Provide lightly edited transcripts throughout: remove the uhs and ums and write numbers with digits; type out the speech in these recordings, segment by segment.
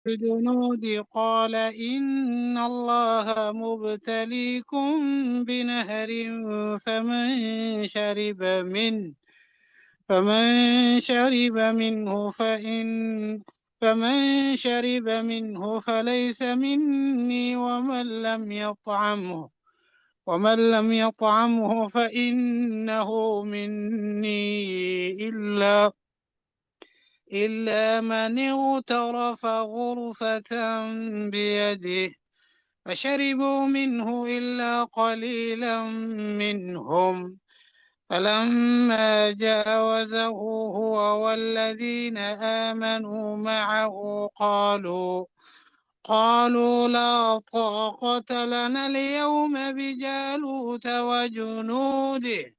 الجنود قال إن الله مبتليكم بنهر فمن شرب منه فمن شرب منه فإن فمن شرب منه فليس مني ومن لم يطعمه فإنه مني إلا من اغترف غرفة بيده فشربوا منه إلا قليلا منهم فلما جاوزه هو والذين آمنوا معه قالوا لا طاقة لنا اليوم بجالوت وجنوده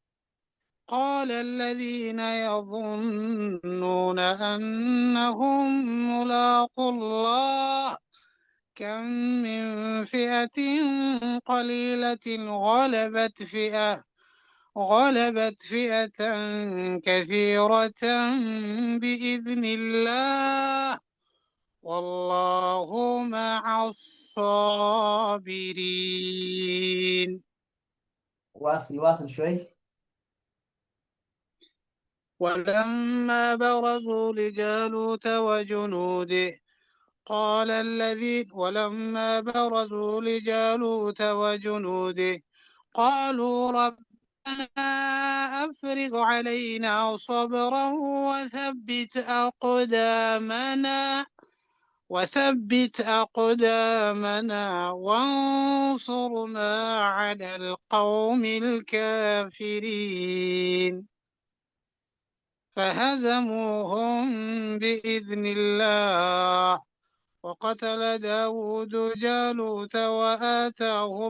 قال الذين يظنون أنهم ملاقو الله كم من فئة قليلة غلبت فئة كثيرة بإذن الله والله مع الصابرين. واصل واصل شوي. ولما برزوا لجالوت وجنوده قال الذين ولما برزوا لجالوت وجنوده قالوا ربنا أفرغ علينا صبرا وثبت أقدامنا وانصرنا على القوم الكافرين. فهزموهم بإذن الله وقتل داود جالوت وآتاه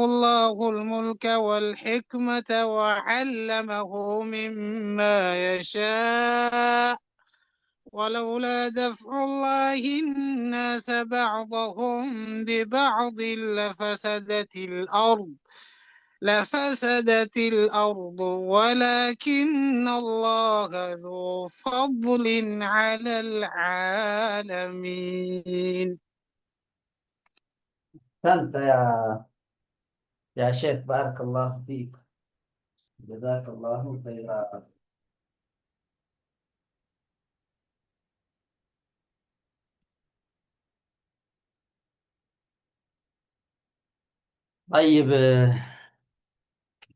الله الملك والحكمة وعلمه مما يشاء ولولا دفع الله الناس بعضهم ببعض لفسدت الأرض ولكن الله ذو فضل على العالمين. أحسنت يا شيخ، بارك الله فيك، جزاك الله خيرا. طيب،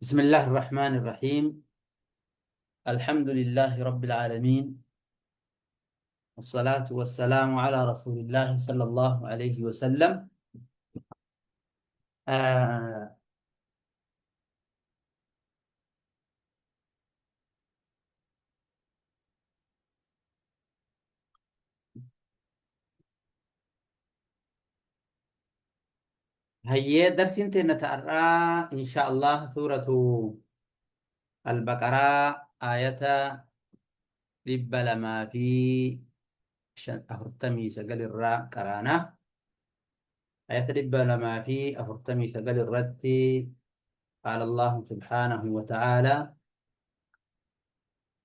بسم الله الرحمن الرحيم. الحمد لله رب العالمين، والصلاة والسلام على رسول الله صلى الله عليه وسلم. هي درس نتعرى إن شاء الله سورة البقرة آية 249 الراء قرانا. آية 249 الرتي قال الله سبحانه وتعالى: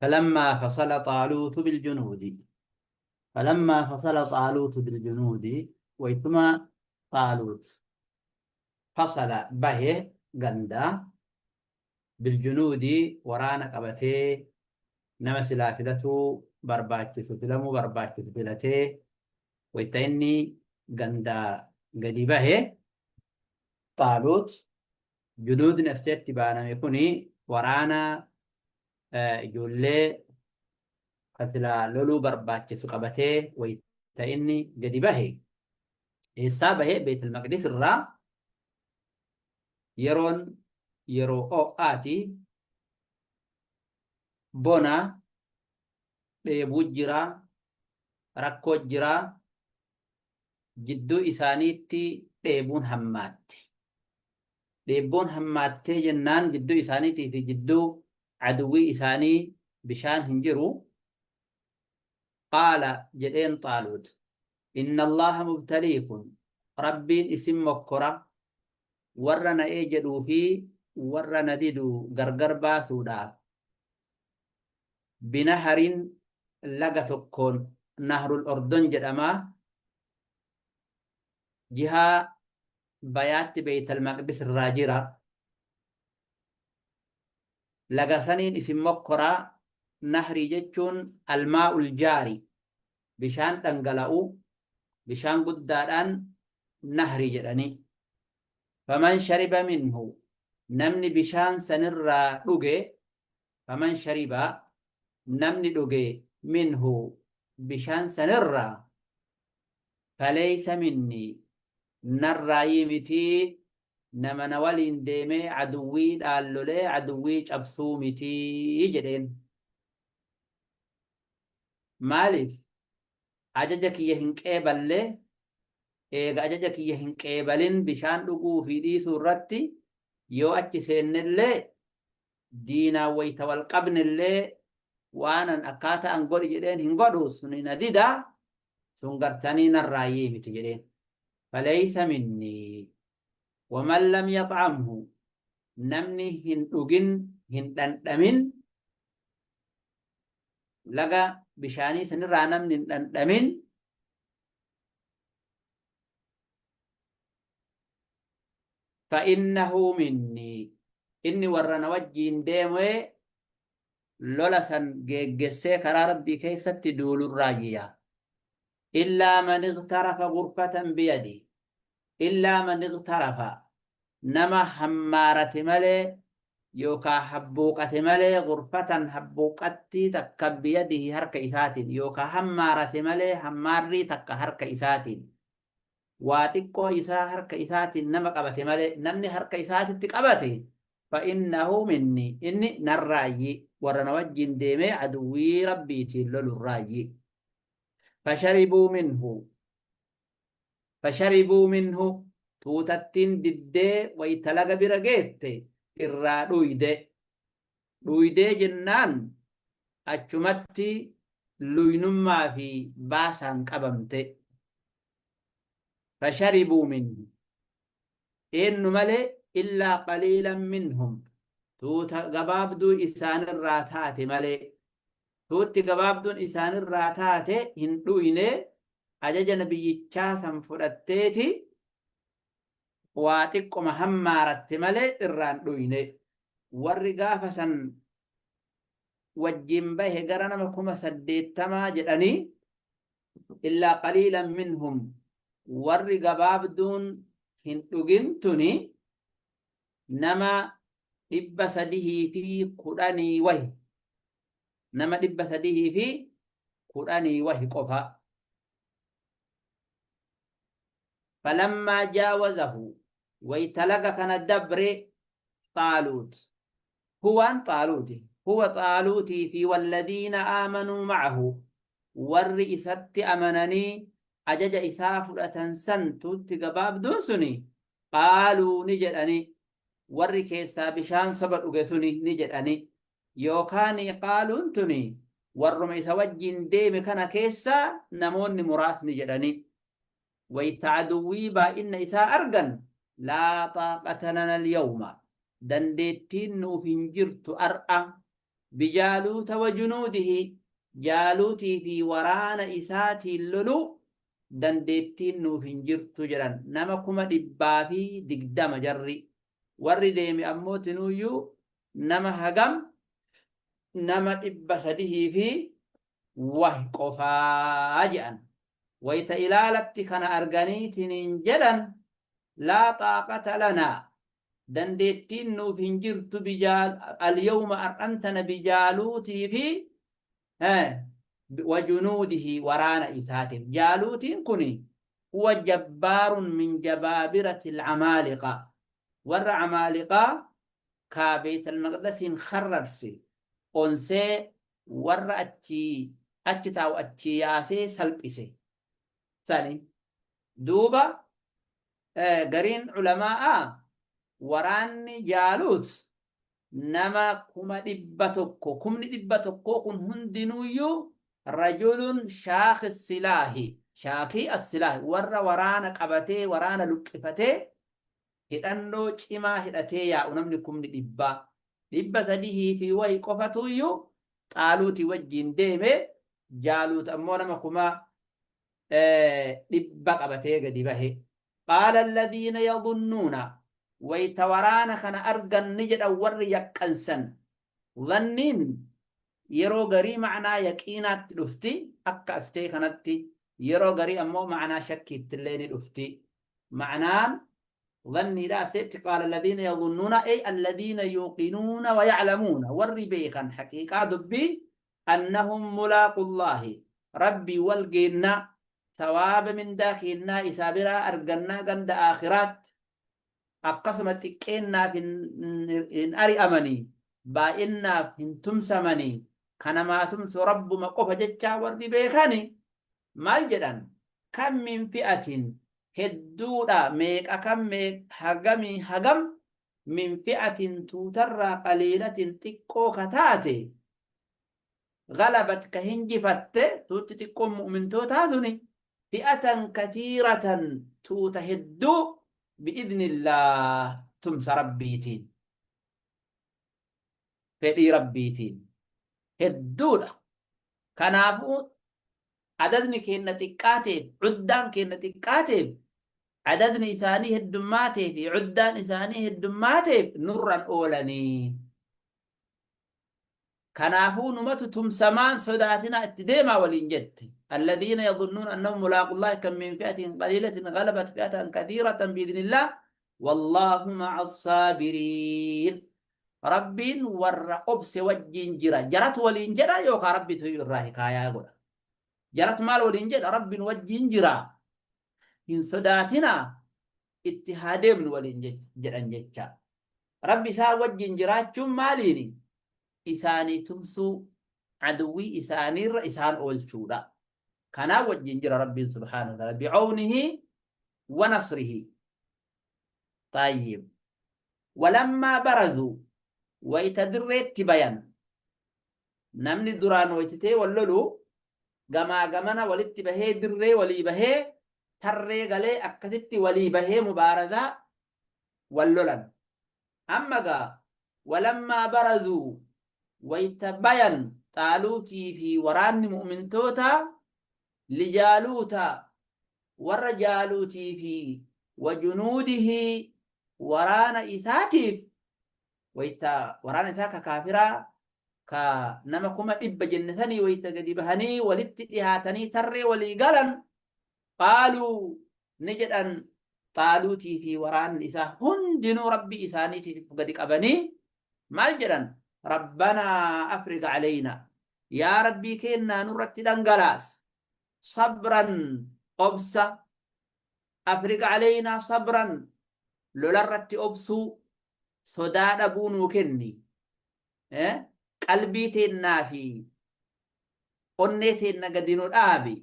فلما فصل طالوت بالجنود. فلما فصل طالوت بالجنود، ويتما طالوت فصل به غندا بالجنود ورانا قبته نما سلافلته برباچسو فيلمو برباچسو فيلته ويتني غندا غدي به طالوت جنود نفسيت بانا يكوني ورانا ijoollee kasilaa loluu barbaachisu qabatee wayita inni gadi bahe eessaa bahe? Beetul Maqdis irraa. Yeroon yeroo ho'aati, bona, dheebuu jira, rakkoo jira. Jidduu isaaniitti dheebuun hammaatte. Dheebuun hammaattee jennaan jidduu isaaniitii fi jidduu aduwwii isaanii bishaan hin jiru. Qaala jedheen Xaaluut: inna Allaha mubtaliikum, Rabbiin isin mokkora, warra na'ee jedhuu fi warra na didu gargar baasuudhaaf, binaharin, laga tokkoon. Nahrul Ordon jedhama. Jihaa bayaatti Beeytal Maqdis irraa jira. Laga saniin isin mokkoraa. Nahrii jechuun almaa'ul jaari, bishaan dhangala'u, bishaan guddaadhaan nahrii jedhanii. Faman shariba minhu, namni bishaan sanirraa dhuge, faman shariba, namni dhuge, minhu, bishaan sanirraa, faleysa minni, narraayii mitii, nama na waliin deemee aduwwii dhaan lolee aduwwii cabsuu mitii jedheen. Maaliif? Ajaja kiyya hin qeeballe, eega ajaja kiyya hin qeebalin bishaan dhuguu fi dhiisuu irratti yoo achi seennellee diinaan wayta wal qabnellee waanan akkaataa an godhi jedheen hin godhu suni na dida, sun gartanii narraayyii miti jedheen. Faleysa minnii waman lam yax'amhu, namni hin dhugin hin dhandhamin laga bishaanii sanirraa namni hin dhandhamin fa'innahu minnii, inni warra na wajjiin deemee lola san geeggessee karaa Rabbii keessatti duulurraayyiya. Illaa man iqtarafa gurfatan biyadi, illaa man iqtarafa, nama hammaarate malee yookaa habbuuqate malee, gurfatan, habbuuqattii takka, biyadihi, harka isaatiin, yookaa hammaarate malee, hammaarrii takka harka isaatiin, waa xiqqoo isaa harka isaatiin nama qabate malee, namni harka isaatitti qabate, fa'innahu minni, inni narraayyi, warra na wajjiin deemee aduwwii Rabbiitiin lolurraayyi. Fasharibuu minhu, fasharibuu minhu, tuutattiin diddee wayta laga bira geette irraa dhuyde. Dhuydee jennaan achumatti luynummaa fi baasaan qabamte. Fasharibuu minhu, eennu malee? Illaa qaliilan minhum, tuuta gabaabduu isaanirraa taate malee. Tuutti gabaabduun isaanirraa taate hin dhuyne, ajaja nabiyyichaa san fudhatteeti waa xiqqoma hammaaratte malee irraan dhuyne. Warri gaafa san wajjin bahe gara nama 80,000 jedhanii. Illaa qaliilan minhum, warri gabaabduun hin dhugin tuni nama 310 wahi, nama 310 wahi qofa. Falammaa jaawazahu, wayta laga kana dabre Xaaluut, huwaan Xaaluuti, huwa Xaaluutii fi walladiina aamanuu ma'ahu, warri isatti amananii ajaja isaa fudhatan san, tuutti gabaabduun suni, qaaluu, ni jedhani, warri keessaa bishaan soba dhuge suni ni jedhani, yookaan qaaluun tuni warruma isa wajjiin deeme kana keessaa namoonni muraasni jedhani, wayta aduwwii baay'inna isaa argan, laa xaaqata lana alyawma, dandeettiin nuuf hin jirtu ar'a, bijaaluuta wa junuudihi, Jaaluutii fi waraana isaatiin loluu dandeettiin nuuf hin jirtu jedhan. Nama 120,000 jarri. Warri deeme ammoo tinuuyyuu nama hagam? Nama 300 fi wahi qofaa je'an. Wayta ilaalatti kana arganiitiniin jedhan, laa xaaqata lanaa, dandeettiin nuuf hin jirtu, alyawma, ar'an tana, bijaaluutii fi wa junuudihi, waraana isaatiif. Jaaluutiin kun huwa jabbaarun min jabaabirati alamaaliqa, warra amaaliqaa kaa Beeytal Maqdasiin kharrabse, onsee, warra achii achi taa'u achii yaasee salphise sani. Duuba gariin ulamaa'a waraanni Jaaluut nama 100,000, 100,000 kun hundinuuyyuu rajulun shaakhi silaahi, shaakii as-silaahi, warra waraana qabatee waraana luqqifatee hidhannoo cimaa hidhatee yaa'u. Namni 300,000 fi wahi qofatuuyyuu Xaaluutii wajjiin deeme. Jaaluut ammoo nama 100,000 qabatee gadi bahe. Qaala alladhiina yadhunnuuna, wayta waraana kana argan ni jedhan warri yaqqansan. Dhanniin yeroo garii ma'naa yaqiinaatti dhufti, akka astee kanatti, yeroo garii ammoo ma'naa shakkiittillee ni dhufti. Ma'naan dhanniidha aseetti qaala alladhiina yadhunnuuna, ay alladhiina yuuqinuuna wa ya'lamuuna, warri beekan haqiiqaa dubbii, annahum mulaaqullaahi, Rabbii wal geennaa, thawaaba mindaa keennaa isaa biraa argannaa ganda aakhiraatti, akkasuma xiqqeennaaf hin ari'amanii, baay'innaaf hin tumsamanii, ka namaa tumsu Rabbuma qofa jechaa warri beekani maal jedhan? Kam min fi'atin, hedduudha meeqa, kam hagamii hagam, min fi'atin, tuutarraa, qaliilatin, xiqqoo ka taate, ghalabat, ka hinjifatte, tuutti xiqqoon mu'mintootaa suni, fi'atan kathiiratan, tuuta hedduu, bi'idhnillaah, tumsa Rabbiitiin, fedhii Rabbiitiin hedduudha. Kanaafuu adadni keenna xiqqaateef, cuddaan keenna xiqqaateef, adadni isaanii heddummaatee fi cuddaan isaanii heddummaateef nurran oolanii. Kanaafuu numatu tumsamaan sodaatinaa itti deemaa waliin jette. Alladhiina yadhunnuun annahum mulaaqullaahi kam min fi'atin qaliilatin ghalabat fi'atan kathiiratan bi'idhnillaah wallaahu ma'a saabiriin. Rabbiin warra obse wajjiin jira. Jaratu waliin jedha yookaan Rabbitu irraa hikaayaa godha. Jaratu maal waliin jedha? Rabbiin wajjiin jira. Hin sodaatinaa, itti haa deemnu waliin jedhan jecha. Rabbi isaan wajjin jiraachuun maaliini? Isaanii tumsuu, aduwwii isaaniirra isaan oolchuudha. Kanaan wajjin jira Rabbiin subhaanahu wa ta'ala. Bi'awnihi wa nasrihi. Tayyib. Walammaa barazuu, wayita dirreetti bayan. Namni duraan waytitee wal lolu gamaa gamana walitti bahee, dirree walii bahee, tarree galee, akkasitti walii bahee mubaarazaa wal lolan. Amma gaa walammaa barazuu, wayta bayan Xaaluutii fi waraanni mu'mintootaa, lijaaluuta, warra Jaaluutii fi wajunuudihii, waraana isaatiif, wayta waraana isaa ka kaafiraa ka nama 100,000 jenne sanii wayta gadi bahanii walitti dhihaatanii tarree walii galan, qaaluu, ni jedhan Xaaluutii fi waraanni isaa hundinuu Rabbii isaaniitiif gadi qabanii maal jedhan? Rabbanaa afrigh aleynaa, yaa Rabbii keennaa nurratti dhangalaas, sabran, obsa, afrigh aleynaa sabran, lolarratti obsuu, sodaa dhabuu nuu kenni, qalbii teennaa fi onnee teenna gadi nu dhaabi,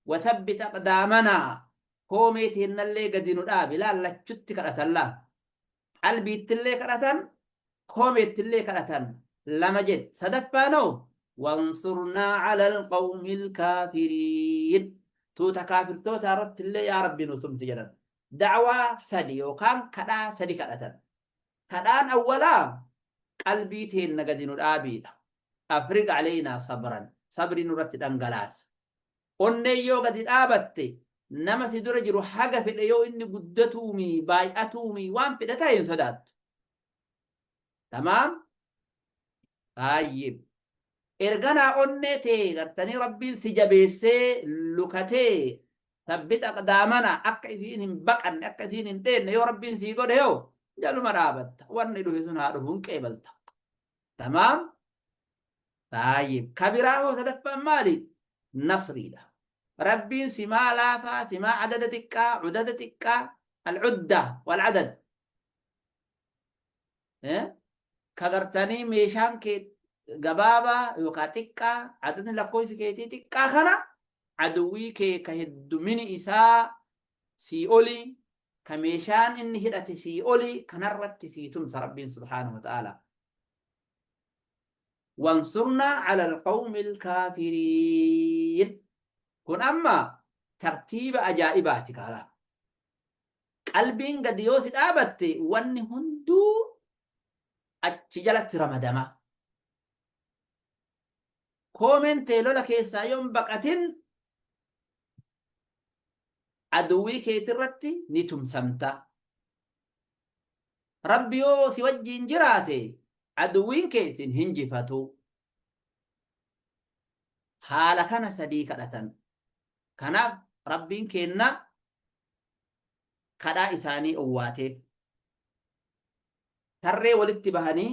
wathabbit aqdaamanaa, koomee teennallee gadi nu dhaabi. Laal, lachutti kadhatan, laal, qalbiittillee kadhatan, koomeettillee kadhatan, lama jedhe. Sadaffaanoo wansurnaa cala alqawmi alkaafiriin, tuuta kaafirtoota irrattillee yaa Rabbi nu tumsi jedhan. Da'waa sadi yookaan kadhaa sadi kadhatan. Kadhaan awwalaa qalbii teenna gadi nu dhaabiidha. Afrig aleynaa sabran, sabrii nurratti dhangalaasa. Onneen yoo gadi dhaabatte, nama si dura jiru haga fedhe yoo inni guddatuumi, baay'atuumi, waan fedhe ta'e hin sodaattu. Tamaam? Taayyib. Erganaa onnee tee gartanii Rabbiin si jabeessee lukatee, sabbit aqdaamana, akka isiin hin baqanne, akka isiin hin dheenne yoo Rabbiin sii godhe, hoo jaluma dhaabatta. Wanni dhufe sun haa dhufu, hin qeebalta. Tamaam? Taayyib. Ka biraa hoo sadaffaan maali? Nasriidha. Rabbiin simaa laafaa, simaa adada xiqqaa, cudada xiqqaa, al-cudda wal-adad. Ka gartanii meeshaan kee gabaabaa yookaan xiqqaa, adadni lakkoofsi keetii xiqqaa kana, aduwwii kee ka heddumini isaa sii olii, ka meeshaan inni hidhate sii olii kanarratti sii tumsa Rabbiin subhaanahu wa ta'ala. Wansurnaa ala alqawmi alkaafiriin. Kun amma tartiiba ajaa'ibaati kaalaa. Qalbiin gadi yoo si dhaabatte, wanni hunduu achi jalatti ramadama. Koomeen tee lola keessaa yoon baqatin aduwwii keetirratti ni tumsamta. Rabbi yoo si wajjiin jiraate aduwwiin kee sin hinjifatu. Haala kana sadii kadhatan. Kanaaf Rabbiin keenna kadhaa isaanii owwaateef. Tarree walitti bahanii,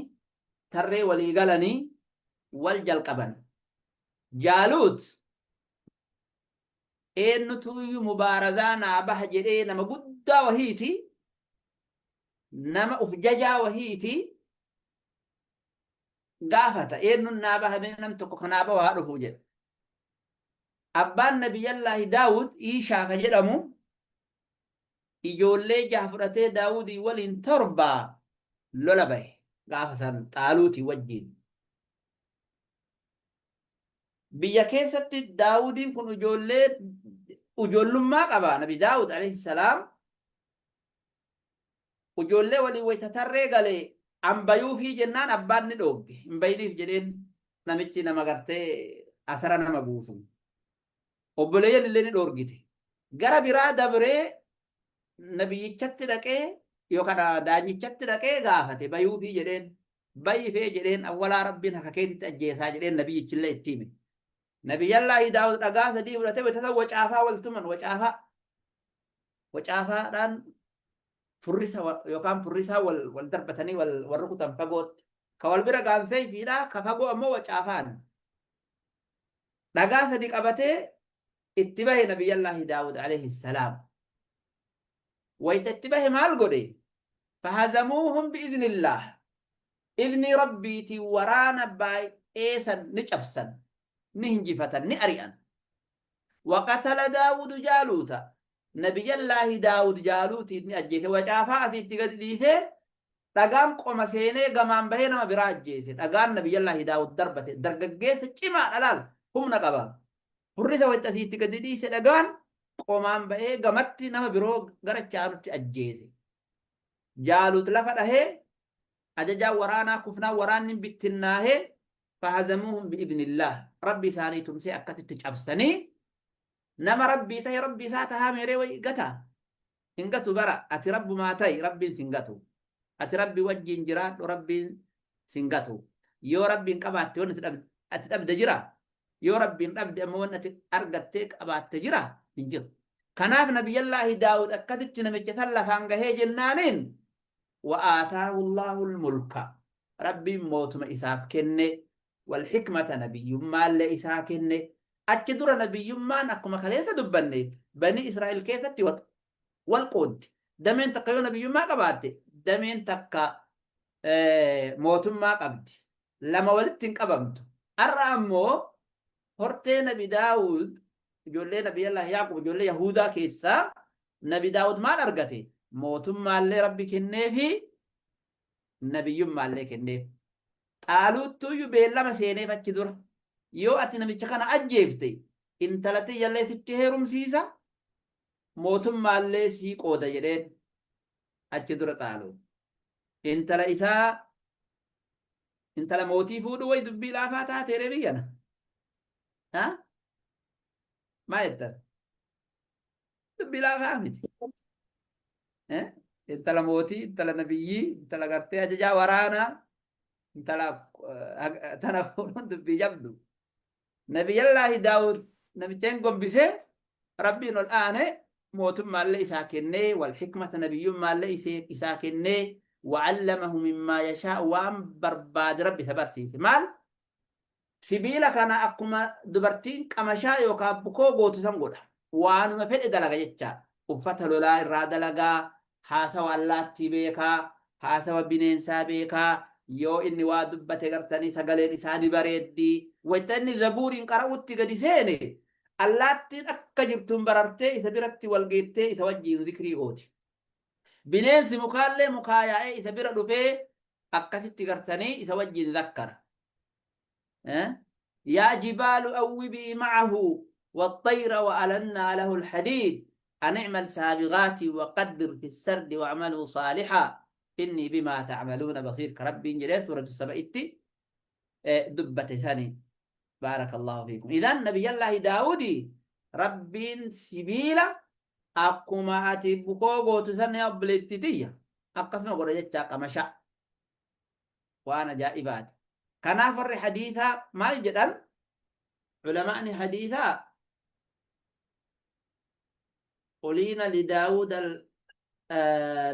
tarree walii galanii wal jalqaban. Jaaluut eennutuyyuu mubaarazaa naa baha jedhee nama guddaa wahiiti, nama uf jajaa wahiiti gaafata. Eenyuun naa baha mee nam tokko kanaa bahu haa dhufu jedha. Abbaan Nabiyyallaahi Daawud Iishaa ka jedhamu ijoollee jaha fudhatee Daawudii waliin torba lola bahe gaafa san Xaaluutii wajjiin. Biyya keessatti Daawudiin kun ijoollee ijoollummaa qaba Nabi Daawud alayhi salaam ijoollee waliin wayita tarree gale an bayuufii jennaan abbaan ni dhoogge hin bayiniif jedheen namichi nama gartee asara nama buusu. Obboleeyyan illee ni dhoorgite. Gara biraa dabree nabiyyichatti dhaqee yookaan daanyichatti dhaqee gaafate bayuufii jedheen. Bayifee jedheen awwalaa rabbiin harka keetitti ajjeesaa jedheen nabiyyichillee itti hime. Nabiyyallaahi Daawud dhagaa sadii fudhatee wayita wacaafaa wal tuman wacaafaa. Wacaafaadhaan furrisa yookaan furrisaa wal wal darbatanii wal wal rukutan fagootti. Ka wal bira ga'an seeyfiidha ka fagoo ammoo wacaafaan. Dhagaa sadi qabatee itti bahe Nabiyyallaahi Daawud alayhi salaam. Wayita itti bahe maal godhe? Fahazamuuhum bi'idhnillaah. Idnii Rabbiitiin waraana baay'ee san ni cabsan, ni hinjifatan, ni ari'an. Waqatala Daawudu Jaaluuta. Nabiyyallaahi Daawud Jaaluutiin ni ajjeese. Wacaafaa asiitti gadi dhiisee dhagaan qoma seenee gamaan bahee nama biraa ajjeese. Dhagaan Nabiyyallaahi Daawud darbate. Dargaggeessa cimaadha laal. Humna qaba. Furrisa wayita asiitti gadi dhiise dhagaan qomaan bahee gamatti nama biroo gara chaanutti ajjeese. Jaaluut lafa dhahee ajajaan waraanaa kufnaan waraanni bittinnaahee fahazamuuhum bi'idnillaah Rabbi isaanii tumsee akkasitti cabsanii nama Rabbii tahe Rabbi isaa tahaa meeree way gata hin gatu bara ati Rabbumaa tahi Rabbiin sin gatu ati Rabbi wajjiin jiraadhu Rabbiin sin gatu yoo Rabbiin qabaatte wanni ati dhabde jira yoo Rabbiin dhabde ammoo wanni ati argattee qabaatte jira hin jiru kanaaf Nabiyyallaahi Daawud akkasitti namicha san lafaan gahee jennaaniin Wa aataahu Allaahu al-mulka, Rabbiin mootuma isaaf kenne, wal-hikmata, nabiyyummaallee isaa kenne. Achi dura nabiyyummaan akkuma kaleessa dubbanne Banii Israa'il keessatti wal qooddi. Dameen takka yoo nabiyyummaa qabaatte, dameen takka mootummaa qabdi. Lama walitti hin qabamtu. Har'a ammoo hortee Nabi Daawud, ijoollee Nabiyyallaahi Yaaqub, ijoollee Yahuudaa keessaa Nabi Daawud maal argate? Mootummaallee Rabbi kenneefi nabiyyummaallee kenneef. Xaaluuttuuyyu beellama seeneef achi dura. Yoo ati namicha kana ajjeefte intala tiyyallee sitti heerumsiisa, mootummaallee sii qooda jedheen achi dura Xaaluut. Intala isaa intala mootii fuudhuu way dubbii laafaa taateeree biyyana. Ha? Maa jettan? Dubbii laafaa miti. Intala mootii, intala nabiyyii, intala gartee ajajaa waraanaa, intala tana fuudhuun dubbii jabdu. Nabiyyallaahi Daawud namicha hin gombisee Rabbiin ol aane mootummaallee isaa kennee wal hikmata nabiyyummaallee isaa kennee wa'allamahu mimmaa yashaa waan barbaade Rabbi isa barsiise. Maal? Sibiila kana akkuma dubartiin qamashaa yookaan bukoo gootu san godha. Waanuma fedhe dalaga jechaadha. Uffata lolaa irraa dalagaa, haasawa allaattii beekaa, haasawa bineensaa beekaa, yoo inni waa dubbate gartanii sagaleen isaa ni bareeddi. Wayta inni zabuuriin qara'utti gadi seene, allaattiin akka jirtuun barartee isa biratti wal geettee isa wajjiin zikrii gooti. Bineensi mukaallee mukaa yaa'ee isa bira dhufee akkasitti gartanii isa wajjiin zakkara. Yaa jibaalu awwibii ma'ahu waxxayra wa alannaa lahu alhadiid an i'mal saabighaatin wa qaddir fi sardi wa'maluu saalixaa innii bimaa ta'maluuna basiir ka Rabbiin jedhee suuratu saba'itti dubbate sani. Baarakallahu fiikum. Idan Nabiyyallaahi Daawudi Rabbiin sibiila akkuma ati bukoo gootu san yaa obboleettii tiyya akkasuma godha jechaa qamasha. Waan ajaa'ibaati. Kanaaf warri hadiisaa maal jedhan? Ulamaa'ni hadiisaa uliina lidaawuud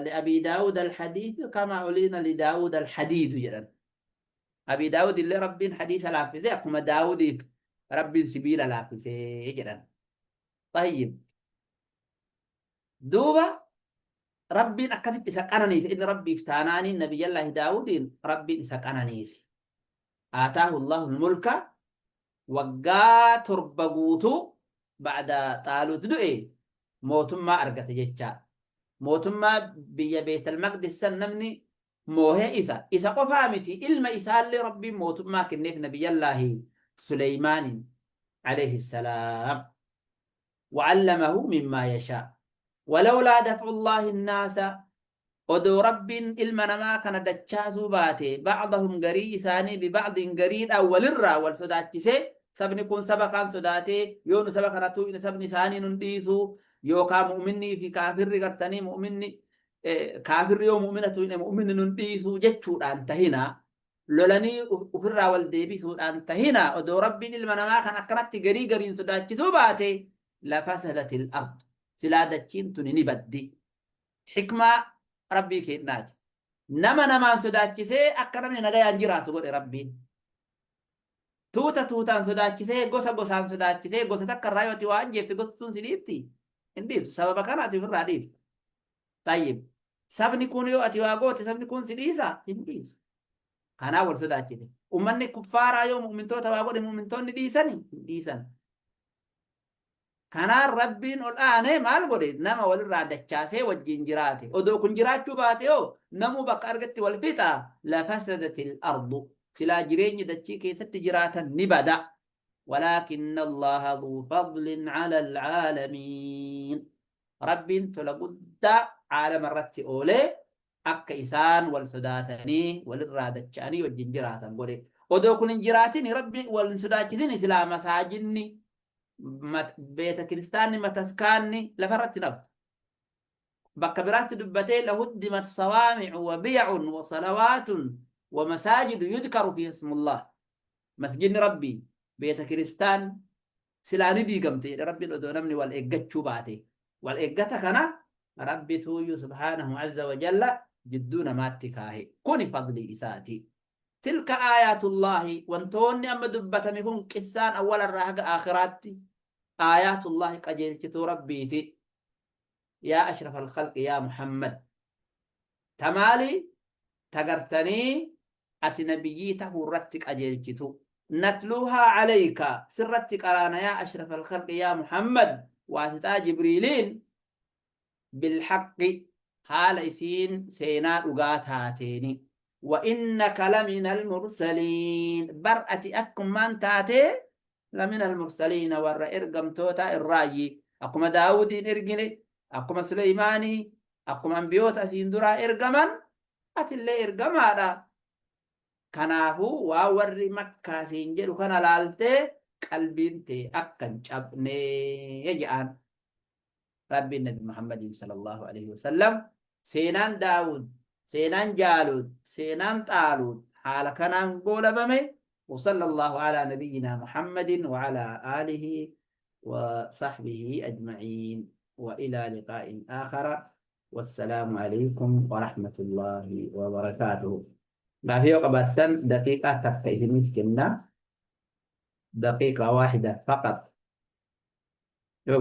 liabii daawuud alhadiisu kama uliina lidaawuud alhadiidu jedhan. Abii Daawud illee Rabbiin hadiisa laaffise akkuma Daawudiif Rabbiin sibiila laaffise jedhan. Tayyib. Duuba Rabbiin akkasitti isa qananiise inni Rabbiif taanaaniin Nabiyyallaahi Daawudiin Rabbiin isa qananiise. Aataahu Allahu mulka waggaa 7 guutuu ba'da Xaaluut du'e mootummaa argate jecha. Mootummaa biyya Beetal Maqdis san namni moohe isa. Isa qofaa miti ilma isaallee Rabbiin mootummaa kenneef Nabiyyallaahi Suleymaaniin alayhi salaam. Wa'allamahu mimmaa yashaa. Walawlaa daf'ullaahi nnaasa odoo Rabbiin ilma namaa kana dachaasuu baate ba'dahum garii isaanii biba'din gariidhaan walirraa wal sodaachisee sabni kun saba kaan sodaatee yoo nu saba kana tuuyne sabni isaanii nun dhiisu yookaa mu'minnii fi kaafirri gartanii mu'minni kaafirri yoo mu'mina tuuyne mu'minni nun dhiisu jechuudhaan tahina lolanii ufirraa wal deebisuudhaan tahina odoo Rabbiin ilma namaa kan akkanatti garii gariin sodaachisuu baate lafasadatil ard silaa dachiin tuni ni baddi. Hikmaa Rabbii keennaati. Nama namaan sodaachisee akka namni nagayaan jiraatu godhe Rabbiin. Tuuta tuutaan sodaachisee gosa gosaan sodaachisee gosa takka irraa yoo ati waa ajjeefte gosti sun si dhiifti? Hin dhiiftu. Sababa kana ati ofirraa dhiifta. Tayyib. Sabni kun yoo ati waa goote sabni kun si dhiisa? Hin dhiisu. Kanaa wal sodaachise. Ummanni kuffaaraa yoo mu'mintoota waa godhe mu'mintoonni dhiisani? Hin dhiisan. Kanaan Rabbiin ol aane maal godhe? Nama walirraa dachaasee wajjiin jiraate. Odoo kun jiraachuu baate hoo namuu bakka argetti wal fixa? Lafasadatil ardu. Silaa jireenyi dachii keessatti jiraatan ni bada. Walaakinna Allaaha dhuu fadlin alal aalamiin. Rabbiin tola guddaa aalama irratti oolee akka isaan wal sodaatanii walirraa dacha'anii wajjin jiraatan godhe. Odoo kun hin jiraatini Rabbi wal hin sodaachisini silaa masaajinni beeta kiristaanni mataskaanni lafarratti hin haftu. Bakka biraatti dubbatee lahuddimat sawaami'u wa biya'un wa salawaatun wa masaajidu yudkaru fi ismullah. Masjidni Rabbii beeta kiristaan silaa ni diigamte jedhe Rabbiin odoo namni wal eeggachuu baate. Wal eeggata kana Rabbituuyyu subhaanahu azza wa jalla jidduu namaatti kaahe. Kuni fadlii isaati. Tilka aayaatullaahi wantoonni amma dubbatame kun qissaan awwalarraa haga aakhiraatti aayaatullaahi qajeelchituu Rabbiiti. Yaa ashraf alkhalqi yaa Muhammad. Ta maali? Ta gartanii ati nabiyyii tahuu irratti qajeelchitu. Natluuhaa alayka sirratti qaraana yaa ashraf alkhalqi yaa Muhammad waasixaa Jibriiliin bilhaqqi haala isiin seenaa dhugaa taateeni. Wa innaka laminal mursaliin bar ati akkummaan taatee laminal mursaliina warra ergamtootaa irraayyi akkuma Daawudiin ergine akkuma Suleymaanii akkuma ambiyoota asiin duraa ergaman atillee ergamaadha. Kanaafuu waan warri Makkaa siin jedhu kana laaltee qalbiin tee akka hin cabne jedhaan. Rabbiin Nabi Muhammadiin sallallahu alaihi wasallam seenaan Daawud, seenaan Jaaluud, seenaan Xaaluud haala kanaan goolabame. وصلى الله على نبينا محمد وعلى آله وصحبه أجمعين وإلى لقاء آخر والسلام عليكم ورحمة الله وبركاته. Gaafii yoo qabaattan daqiiqaa takka isiniif kenna. دقيقة واحدة فقط. Yoo